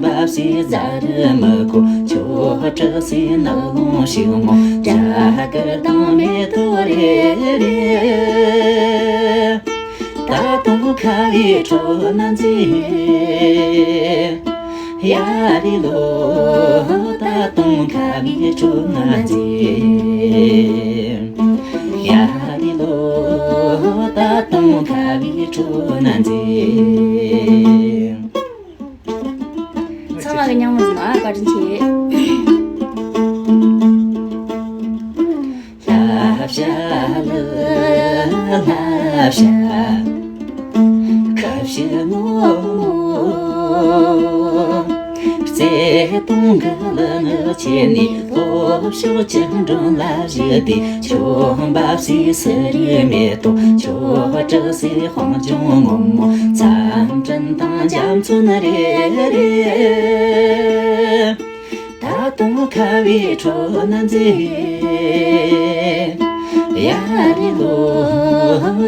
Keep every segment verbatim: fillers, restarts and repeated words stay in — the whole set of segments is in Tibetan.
འབབ་སའི་རྫ་རི་མི་གོ་ཆོ་འཁྲུག་སའི་ནགས་ཀླུང་ཕྱུག་མོ། རྒྱ་གར་དང་མེ་ཏོག་རེ་རེ། ད་དུང་ཁ་བའི་ཁྲོད་ན་མཛེས། ཡ་རེ་ལོ། ད་དུང་ཁ་བའི་ཁྲོད་ན་མཛེས། ཡ་རེ་ལོ། ད་དུང་ཁ་བའི་ཁྲོད་ན་མཛེས། ཚང་མ་གི་མཉམ་མོ་ཟིན་ཨ། བཀའ་དྲིན་ཆེ། ལྷ་བྱ་ལ་ལྷ་བྱ་ཁ་བྱ་ངོ་མོ། བརྩེ་དུང་གི་ལྷ་ངག་ཆེ་ནས་ལྷོ་ཕྱོགས་ཀྱི་མགྲོན་ལ་བཞུད་དེ། ཆོ་འབབ་སའི་སི་རི་མེ་ཏོག་ཆོ་སྐྲག་སའི་དཔལ་འབྱུང་སྔོན་མོ། མཚམས་སྤྲིན་དང་རྒྱ་མཚོ་ནི་རེ་རེ། ད་དུང་ཁ་བའི་ཁྲོད་ན་མཛེས། ཡ་རེ་ལོ།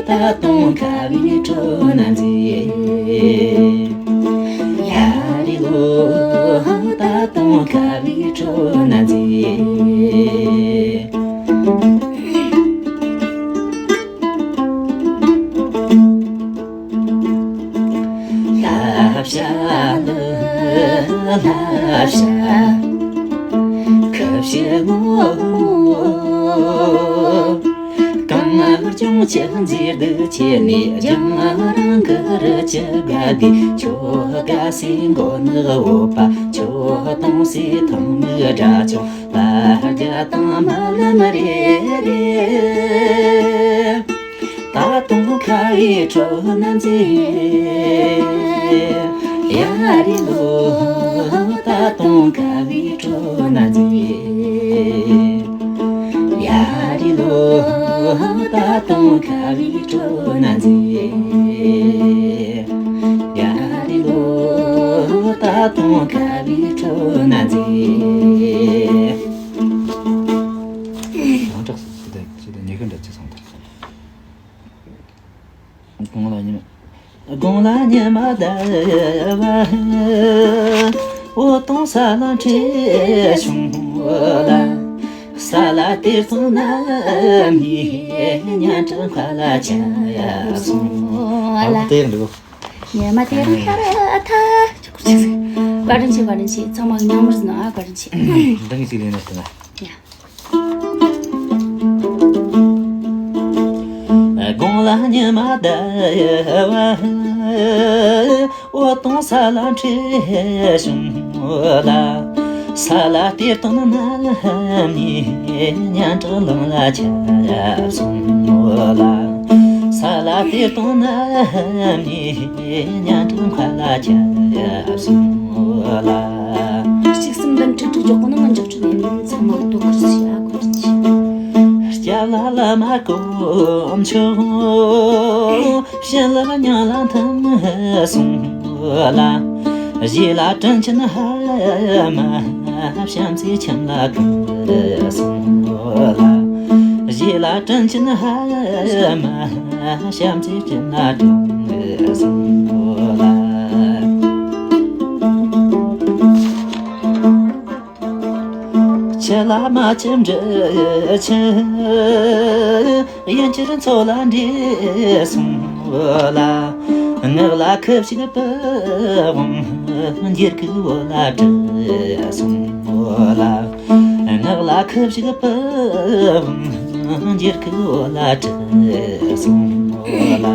ད་དུང་ཁ་བའི་ཁྲོད་ན་མཛེས། ཡ་རེ་ལོ། ད་དུང་ཁ་བའི་ཁྲོད་ན་མཛེས། ལྷ་བྱ་ལ་ལྷ་བྱ་ཁ་བྱ་ངོ་མོ། གངས་ལྗོངས་ཀྱི་མཛེས་སྡུག་ཁྱེར་ནས། རྒྱང་རིང་གི་རི་ཆུ་དགའ་བདེ། ཁྱོད་དགའ་སའི་མགོ་ནག་འོད་དཔག་ཁྱོད་གཏོང་སའི་ཐང་མིག་སྒྲ་ཆུང་། ལ་རྒྱ་དང་རྨི་ལམ་རེ་རེ། ད་དུང་ཁ་བའི་ཁྲོད་ན་མཛེས། ཡ་རེ་ལོ། ད་དུང་ཁ་བའི་ཁྲོད་ན་མཛེས། ཡ་རེ་ལོ། ད་དུང་ཁ་བའི་ཁྲོད་ན་མཛེས། ཡ་རེ་ལོ། ད་དུང་ཁ་བའི་ཁྲོད་ན་མཛེས། ཡང་དྲག་སོང་། ཅི་དང་ཅི་དང་ཉེ་གི་འདྲ་ཅི་སོང་དར་སོང་། དགུང་ལ་ཉི་མ། དགུང་ལ་ཉི་མ་ཟླ་བ། འོད་སྟོང་ས་ལ་འཕྲོས་བྱུང་ལ། ས་ལ་གཏེར་སྟོན་ན་མི་སྙན་གྲགས་མཁའ་ལ་ཁྱབ་སོང་ལ། ཨ་དེ་འདུག་ཉི་མ་དེ་རིང་ཤར་ཐལ། བཀའ་དྲིན་ཆེ། བཀའ་དྲིན་ཆེ། ཚང་མ་མཉམ་མར་ཟིན་ཨ། བཀའ་དྲིན་ཆེ། འདི་གི་ཅིག་ལེན་ན་ཟིན་ཨ། ཡ། དགུང་ལ་ཉི་མ་ཟླ་བ། འོད་སྟོང་ས་ལ་འཕྲོས་བྱུང་ལ། ས་ལ་གཏེར་སྟོན་ན་མི་སྙན་གྲགས་ལམ་ལ་ཁྱབ་སོང་ལ། ས་ལ་གཏེར་སྟོན་ན་མི་སྙན་གྲགས་མཁའ་ལ་ཁྱབ་སོང་ལ། གཅིག་གསུམ་བདུན་དྲུག་དྲུག་འཇོག་གོ་ནི་མི་འཇོག་ཆུ་ནས་ཚང་མ་ལ་དོ་ཁུར་ཞུ་ཡ་གོ་རིན་ཆེ། སྐྱབས་ལ་བླ་མ་དཀོན་མཆོག་བྱིན་རླབས་མྱང་ལ་ཐིམ་སོང་ལ། རྗེ་ལ་དྲིན་ཆེན་ཧ་མ་བྱམས་བརྩེའི་ཁྱིམ་ལ་བཀུར་སོང་ལ། རྗེ་ལ་དྲིན་ཆེན་ཧ་མ་བྱམས་བརྩེའི་ཁྱིམ་ལ་བཀུར་སོང་ལ། ཁྱི་ལ་མ་ཁྱི་འབྲི་ཆི། གཡུ་འགྱུར་མཚོ་ལ་འདྲེས་སོང་ལ། ངག་ལ་ཁུ་བྱུག་པི་ཝང་འགྱུར་ཁུག་འོད་ལ་བྲི་སོང་ལ། ངག་ལ་ཁུ་བྱུག་པི་ཝང་འགྱུར་ཁུག་འོད་ལ་བྲི་སོང་ལ།